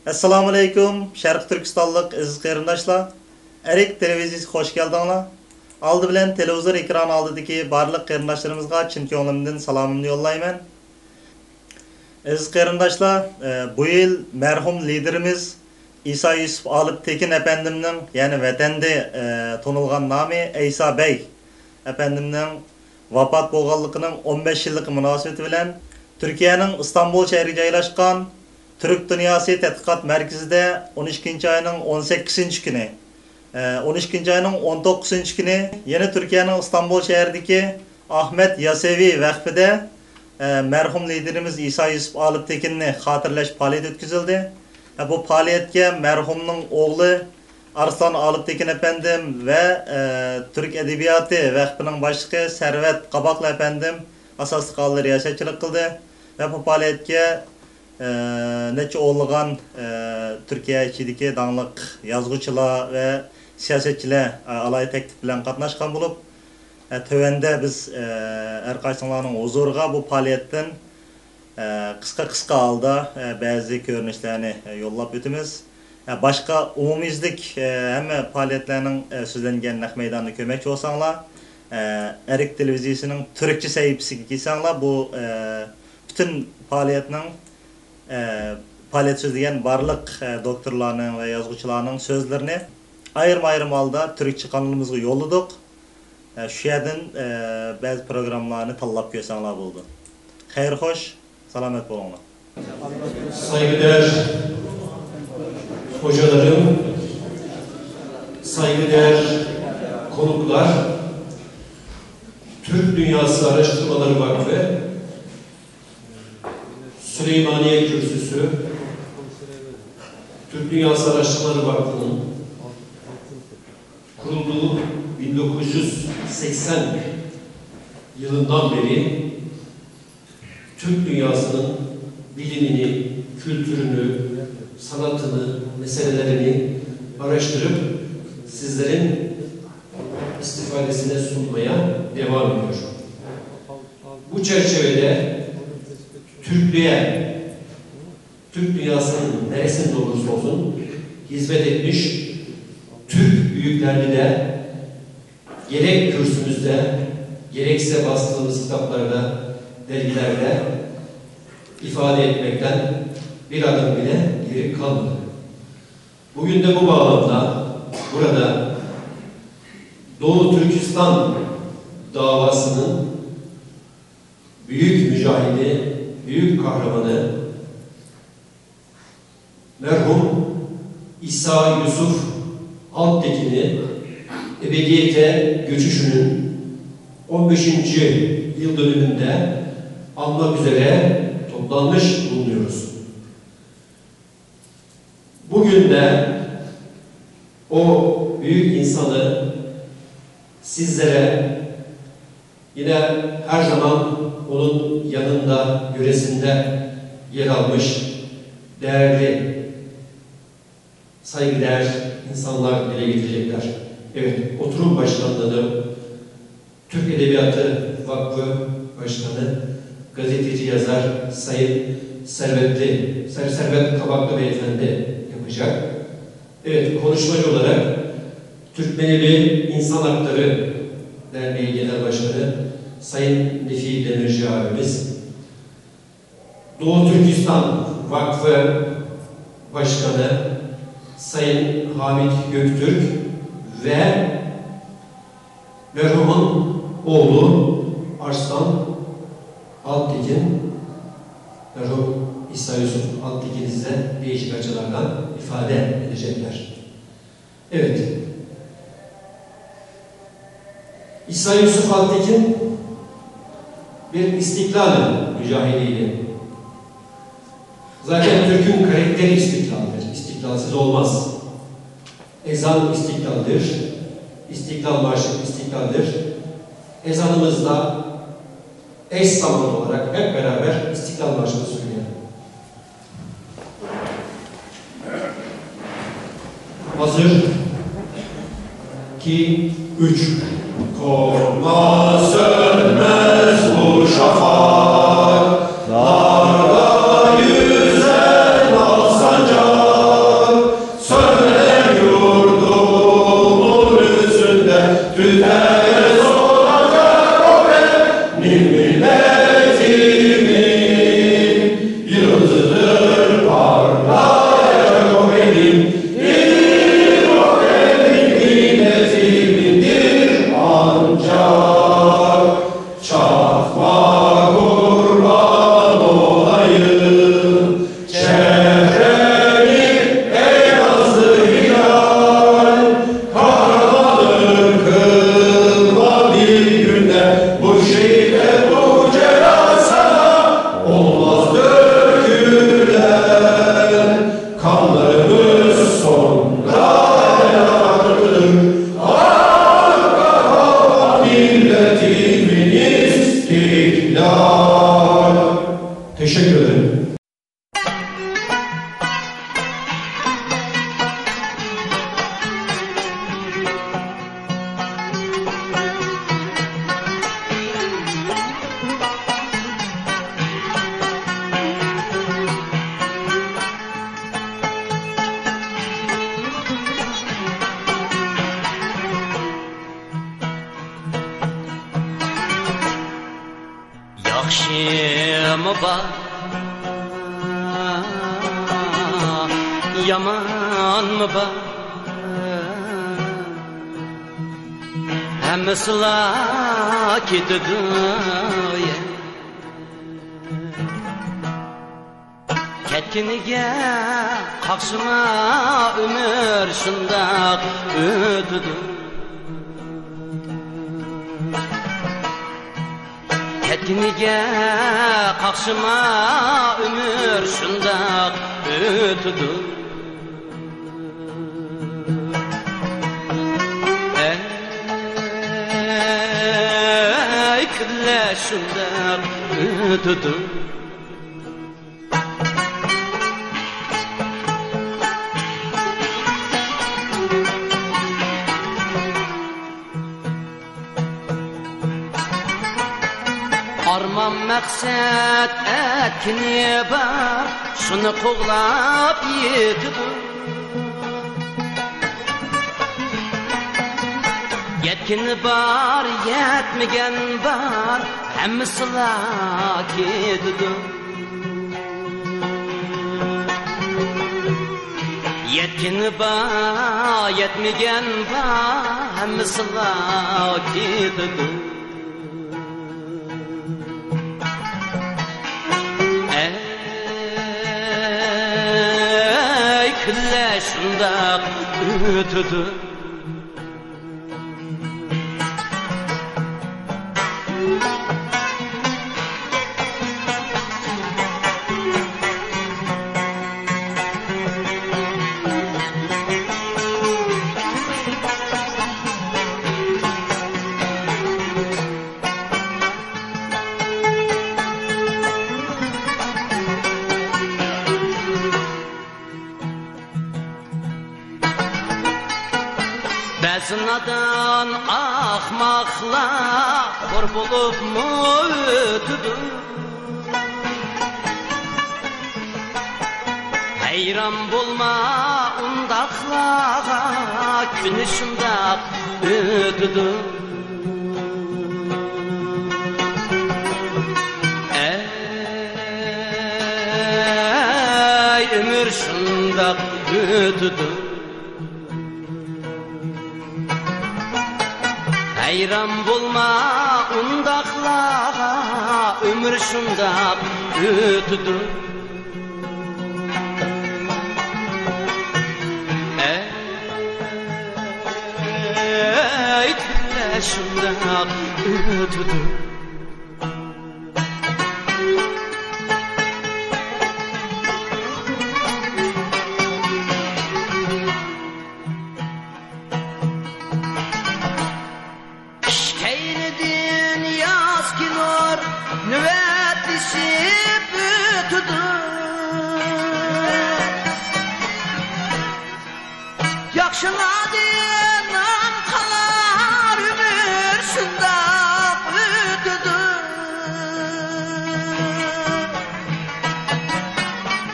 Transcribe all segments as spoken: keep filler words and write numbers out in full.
ئەسسالامۇئەلەيكۇم، شەرقىي تۈركىستانلىق ئەزىز قېرىنداشلار! ئەرك تېلېۋىزىيىسىگە خوش كەلدىڭلار! ئالدى بىلەن تېلېۋىزور ئېكرانى ئالدىدىكى بارلىق قېرىنداشلىرىمىزغا چىن كۆڭلۈمدىن سالامىمنى يوللايمەن. ئەزىز قېرىنداشلار، ئە، بۇ يىل مەرھۇم لىدېرىمىز ئىسا يۈسۈپ ئالىپ تېكىن ئەپەندىمنىڭ، يەنى ۋەتەندە، ئە، تونۇلغان نامى ئەيسا بەگ ئەپەندىمنىڭ ۋاپات بولغانلىقىنىڭ ئون بەش يىللىقى مۇناسىۋىتى بىلەن، تۈركىيەنىڭ ئىستانبۇل شەھىرىگە جايلاشقان تۈرك دۇنياسى تەتقىقات مەركىزىدە ئون ئىككىنچى ئاينىڭ ئون سەككىزىنچى كۈنى، ئە، ئون ئىككىنچى ئاينىڭ ئون توققۇزىنچى كۈنى يەنە تۈركىيەنىڭ ئىستانبۇل شەھىرىدىكى ئاھمەت ياسېۋى ۋەقپىدە، ئە، مەرھۇم لىدېرىمىز ئىسا يۈسۈپ ئالىپ تېكىننى خاتىرىلەش پائالىيىتى ئۆتكۈزۈلدى. ئە، بۇ پائالىيەتكە مەرھۇمنىڭ ئوغلى ئارسلان ئالىپ تېكىن ئەپەندىم ۋە، ئە، تۈرك ئەدەبىياتى ۋەقپىنىڭ باشلىقى سەرۋەت قاباقلى ئەپەندىم ئاساسلىق ھالدا رىياسەتچىلىك قىلدى ۋە بۇ پائالىيەتكە، ئە، نەچچە ئونلىغان، ئە، تۈركىيە ئىچىدىكى داڭلىق يازغۇچىلار ۋە سىياسەتچىلەر، ئە، ئالاھىدە تەكلىپ بىلەن قاتناشقان بولۇپ، ئە، تۆۋەندە بىز، ئە، ھەر قايسىڭلارنىڭ ھۇزۇرىغا بۇ پائالىيەتتىن، ئە، قىسقا-قىسقا ھالدا، ئە، بەزى كۆرۈنۈشلەرنى، ئە، يوللاپ ئۆتىمىز. ئە، باشقا ئومۇميۈزلۈك، ئە، ھەممە پائالىيەتلەرنىڭ، ئە، سۆزلەنگەن نەق مەيدانىنى كۆرمەكچى بولساڭلار، ئە، ئەرك تېلېۋىزىيىسىنىڭ تۈركچە سەھىپىسىگە كىرسەڭلار، بۇ، ئە، پۈتۈن پائالىيەتنىڭ، ئە، پائالىيەت سۆزلىگەن بارلىق، ئە، دوكتورلارنىڭ ۋە يازغۇچىلارنىڭ سۆزلىرىنى ئايرىم-ئايرىم ھالدا تۈركچە قانىلىمىزغا يوللىدۇق. ئە، شۇ يەردىن، ئە، بەزى پروگراممىلارنى تاللاپ كۆرسەڭلار بولىدۇ. خەير خوش، سالامەت بولۇڭلار. Saygıdeğer hocalarım, saygıdeğer konuklar, Türk Dünyası Araştırmaları Vakfı Süleymaniye Kürsüsü, Türk Dünyası Araştırmaları Vakfı'nın kurulduğu bin dokuz yüz seksen yılından beri Türk dünyasının bilimini, kültürünü, sanatını, meselelerini araştırıp sizlerin istifadesine sunmaya devam ediyor. Bu çerçevede Türklüğe, Türk dünyasının neresinde olursa olsun hizmet etmiş Türk büyüklerini de gerek kürsümüzde, gerekse bastığımız kitaplarda, dergilerde ifade etmekten bir adım bile geri kalmadı. Bugün de bu bağlamda burada Doğu Türkistan davasının büyük mücahidi, büyük kahramanı, merhum İsa Yusuf Alptekin'i ebediyete göçüşünün on beşinci yıl dönümünde anmak üzere toplanmış bulunuyoruz. Bugün de o büyük insanı sizlere, yine her zaman onun yanında, yöresinde yer almış değerli, saygıdeğer insanlar dile getirecekler. Evet, oturum başkanlığını Türk Edebiyatı Vakfı Başkanı, gazeteci yazar Sayın Servetli, Ser- Servet Kabaklı Beyefendi yapacak. Evet, konuşmacı olarak Türkmen Evi İnsan Hakları Derneği Genel Başkanı Sayın Nefi Demirci abimiz, Doğu Türkistan Vakfı Başkanı Sayın Hamit Göktürk ve merhumun oğlu Arslan Alptekin, merhum İsa Yusuf Alptekin size değişik açılardan ifade edecekler. Evet. İsa Yusuf Alptekin bir istiklal mücahidiydi. Zaten Türk'ün karakteri istiklaldir. İstiklalsiz olmaz. Ezan istiklaldir. İstiklal Marşı istiklaldir. Ezanımızda eş zamanlı olarak hep beraber İstiklal Marşı'nı söyleyelim. Hazır. İki, üç. Korkmaz, sönmez bu şafak. Dağda yüzen al sancak. ياخشىمۇ بار، يامانمۇ بار، ھەممىسىلا كېتىدۇ. كەتكىنىگە قاقشىما، ئۆمۈر شۇنداق ئۆتىدۇ. كەتكىنىگە قاقشىما، ئۆمۈر شۇنداق ئۆتىدۇ. ئەي، كۈنلەر شۇنداق ئۆتىدۇ. ئارمان مەقسەت ئەتكىنى بار، شۇنى قوغلاپ يېتىدۇ. يەتكىنى بار، يەتمىگەن بار، ھەممىسىلا كېتىدۇ. يەتكىنى بار، يەتمىگەن بار، ھەممىسىلا كېتىدۇ. ئەي، كۈنلەر شۇنداق ئۆتىدۇ. بەزى نادان ئاخماقلار خور بولۇپمۇ ئۆتىدۇ. ھەيران بولما ئۇنداقلارغا، كۈنى شۇنداق ئۆتىدۇ. ئەي، ئۆمۈر شۇنداق ئۆتىدۇ. ھەيران بولما ئۇنداقلارغا، ئۆمۈر شۇنداق ئۆتىدۇ. ئەي، كۈنلەر شۇنداق ئۆتىدۇ. قىش كەينىدىن ياز كېلۇر، نۆۋەتلىشىپ ئۆتىدۇ. ياخشىلاردىن نام قالار، ئۆمۈر شۇنداق ئۆتىدۇ.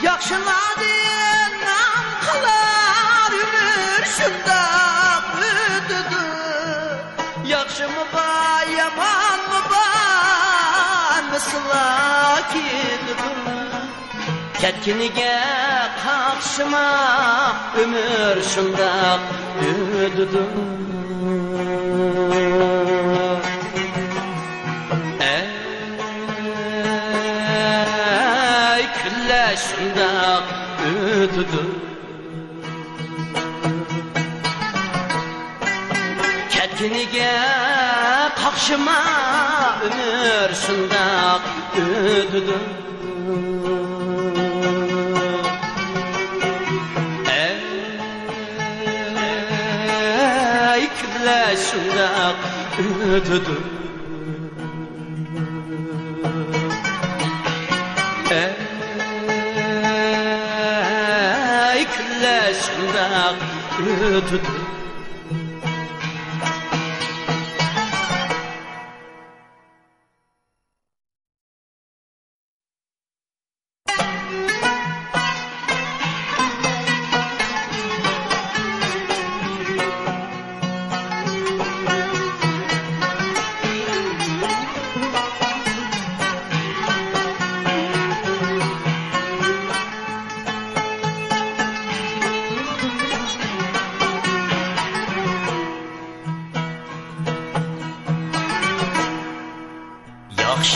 ياخشىلاردىن نام قالار، ئۆمۈر شۇنداق ئۆتىدۇ. ياخشىمۇ بار، يامانمۇ بار، ھەممىسىلا كېتىدۇ. كەتكىنىگە قاقشىما، ئۆمۈر شۇنداق ئۆتىدۇ. ئەي، كۈنلەر شۇنداق ئۆتىدۇ. كەتكىنىگە قاقشىما، ئۆمۈر شۇنداق ئۆتىدۇ. ئەي، كۈنلەر شۇنداق ئۆتىدۇ. ئەي، كۈنلەر شۇنداق ئۆتىدۇ.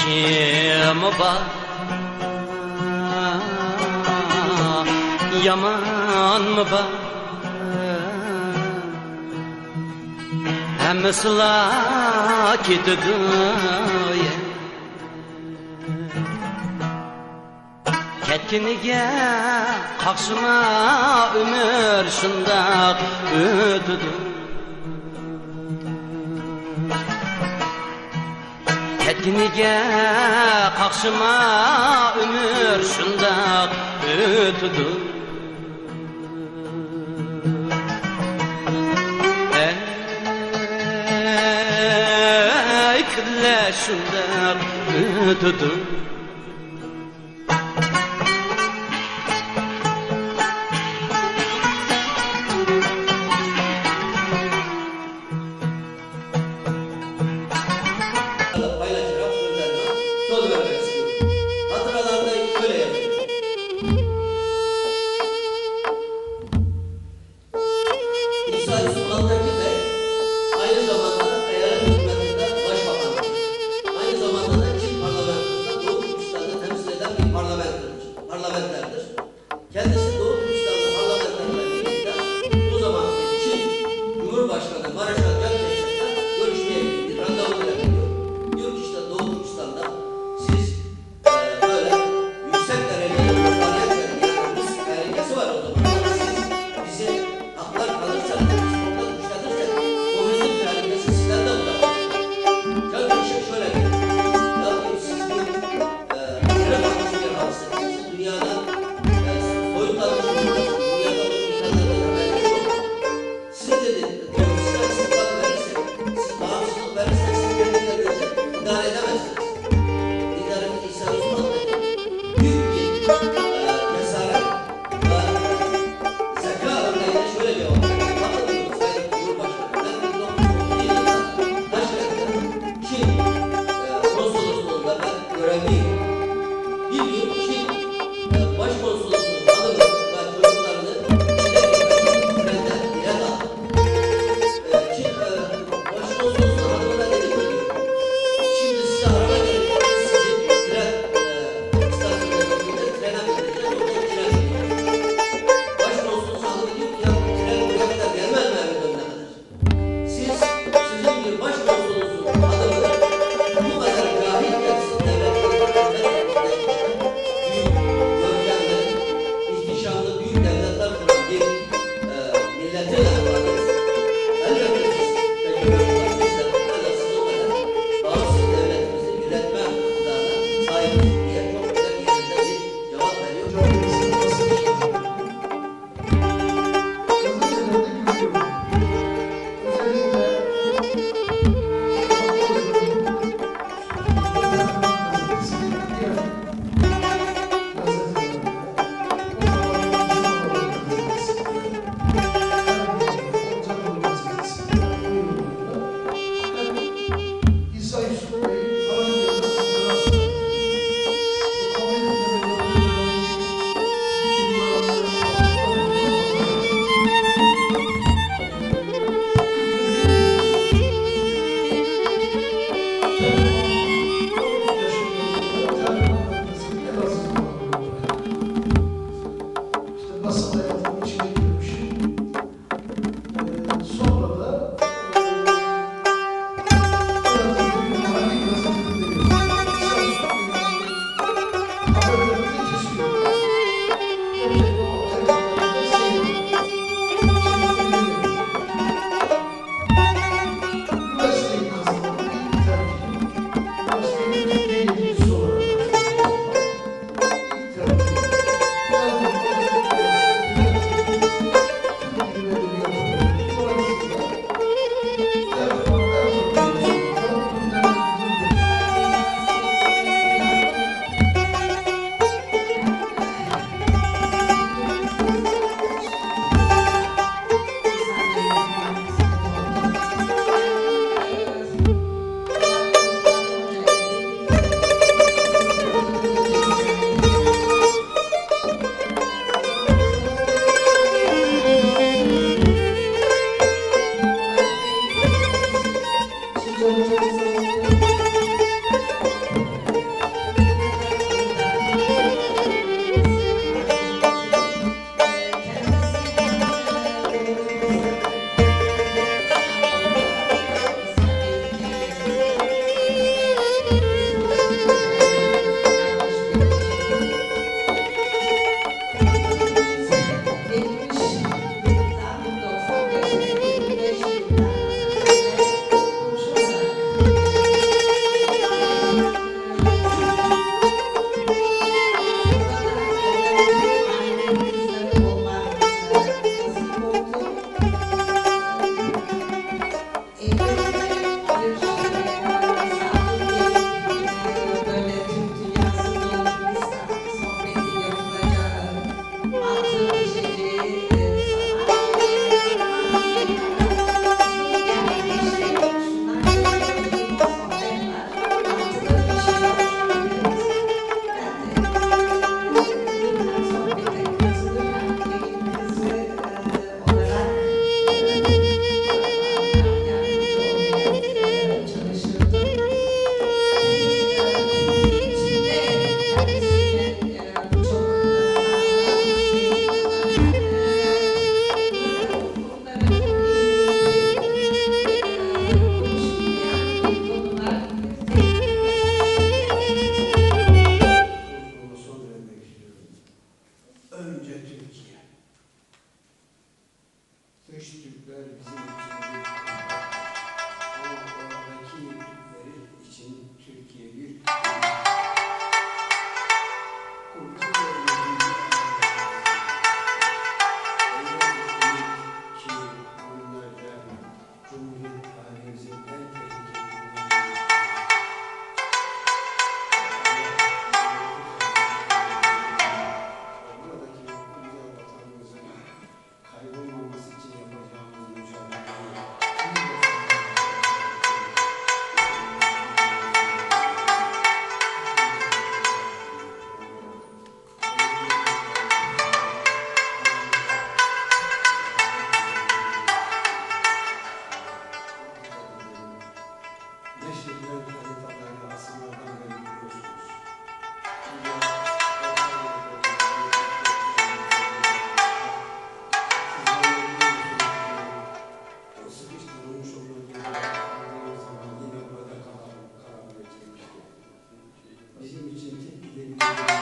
ياخشىمۇ بار، يامانمۇ بار، ھەممىسىلا كېتىدۇ. كەتكىنىگە قاقشىما، ئۆمۈر شۇنداق ئۆتىدۇ. كەتكىنىگە قاقشىما، ئۆمۈر شۇنداق ئۆتىدۇ. ئەي، كۈنلەر شۇنداق ئۆتىدۇ. Paylaşarak sözlerine söz vermek istiyorum. Hatıralarda şöyle yazıyor. İsa Yusuf Antakya Bey aynı zamanda eyalet hükümetinde başbakandır. Aynı zamanda da Çin parlamentosunda Doğu Türkistan'ı temsil eden bir parlamenter, parlamenterdir. Kendisi Doğu Türkistanlı parlamenterle birlikte o zamanki Çin Cumhurbaşkanı Mareşal Can Kerçak'la görüşmeye bir randevu ile gidiyor. Diyor ki işte Doğu Türkistan'da siz e, böyle yüksek derecede muhtariyet yani Rus tehlikesi var o zaman. Siz bizi haklar kalırsa biz burada güçlenir. Türkler bizim için bir kumpakmış. Ama oradaki Türkleri için Türkiye bir kumpakmış. Korku ve yürüyüş. Öyle bir umut ki onlarca Cumhuriyet tarihimizin en tehlikeli günlerinde. Buradaki bu güzel vatanımızın kaybolmaması için yapacağımız mücadeleyi Neşredilen haritalarla asırlardan beri biliyorsunuz. Sizler de biliyorsunuz ki o sıkıştırılmış o bölgelerde kaldığımız zaman yine burada karar, karar verilmişti. Bizim için tek gidebileceğimiz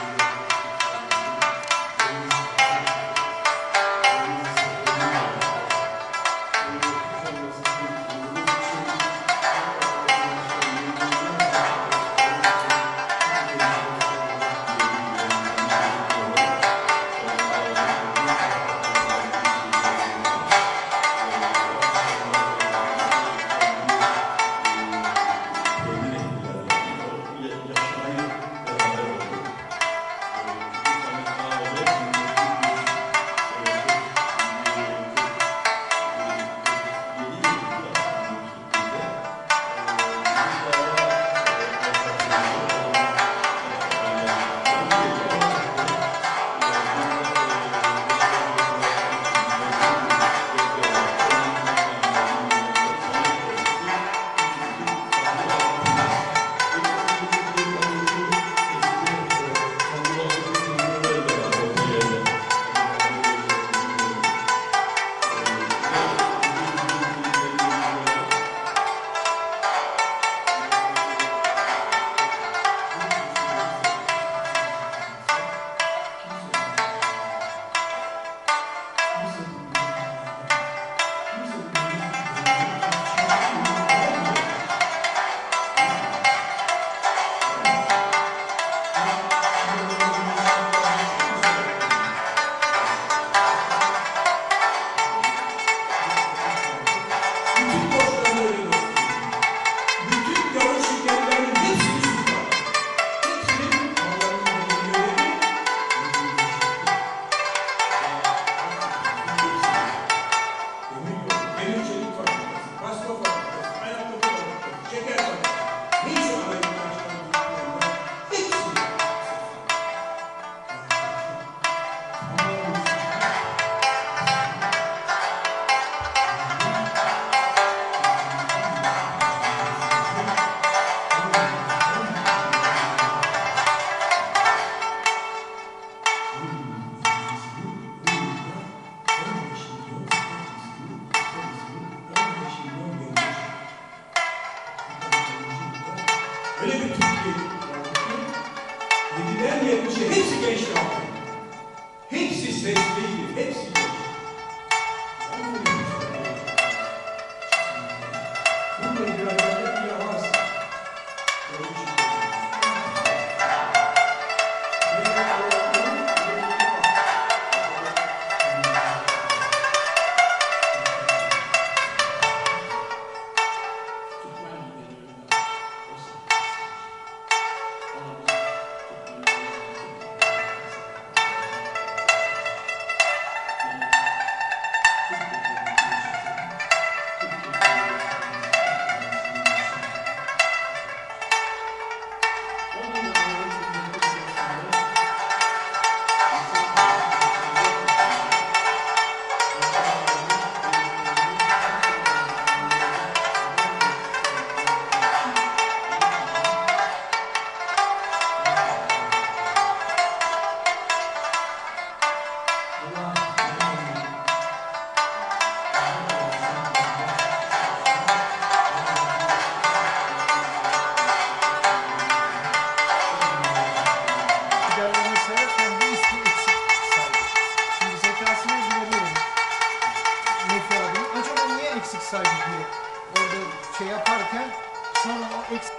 Öyle bir Türkiye vardı ki yediden yetmişe hepsi gençti artık. Hepsi sesliydi, hepsi genç. Bununla beraber bir avaz. eksik saydı diye orada şey yaparken sonra o eksik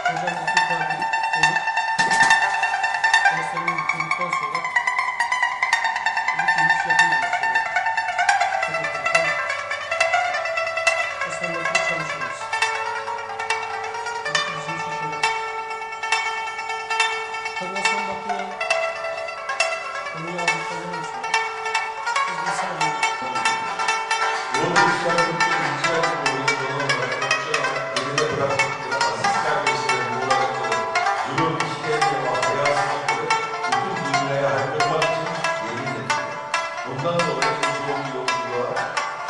Hocam Abdülkadir Çelik, derslerini bitirdikten sonra bir iki üç yapım yapmak istiyorum. Çok enteresan. O sonraki çalışıyoruz. Bizim için şöyle. Tabii o son bakıyor. Konuyu aldıklarını düşünüyorum. Biz insan olarak Bu işler çok güzel oyuncular olarak, geride bıraktıkları aziz kardeşlerimiz olarak durum, işkence ve hayasını bütün dünyaya haykırmak için yemin ettiler. Bundan dolayı bu yolculuğa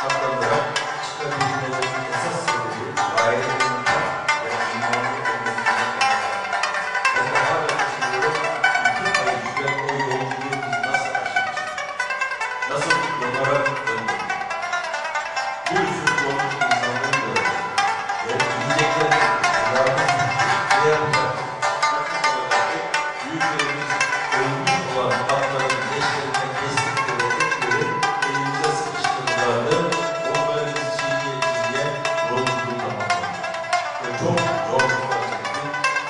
katlandıran çıkabilmelerinin esas sebebi gayretin ve imanlı olmasından kaynaklanmaktadır. Ve daha da düşünüyorum, bütün ayıplar o yolculuğu biz nasıl aşacağız? Nasıl onlara dönmek? Bu yüzsüz olmuş insanların görevleri ve gidecekler, onların ne yapacak? Büyüklerimiz ölmüş olan halkların leşlerinden kestikleri etleri elimize sıkıştırdılar. Onları biz çiğneye çiğneye yolculuğu tamamladık. Ve çok zorluklar çektik.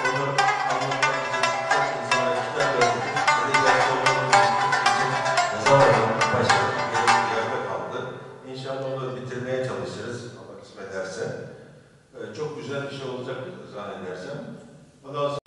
Onu anlatmak için çok insanlara kitap yazdık. Edebiyatlarımız için yazamadım. Başka bir yerde kaldı. İnşallah onları bitirmeye çalışırız. Allah kısmet ederse. Ee, çok güzel bir şey olacak zannedersem. Ondan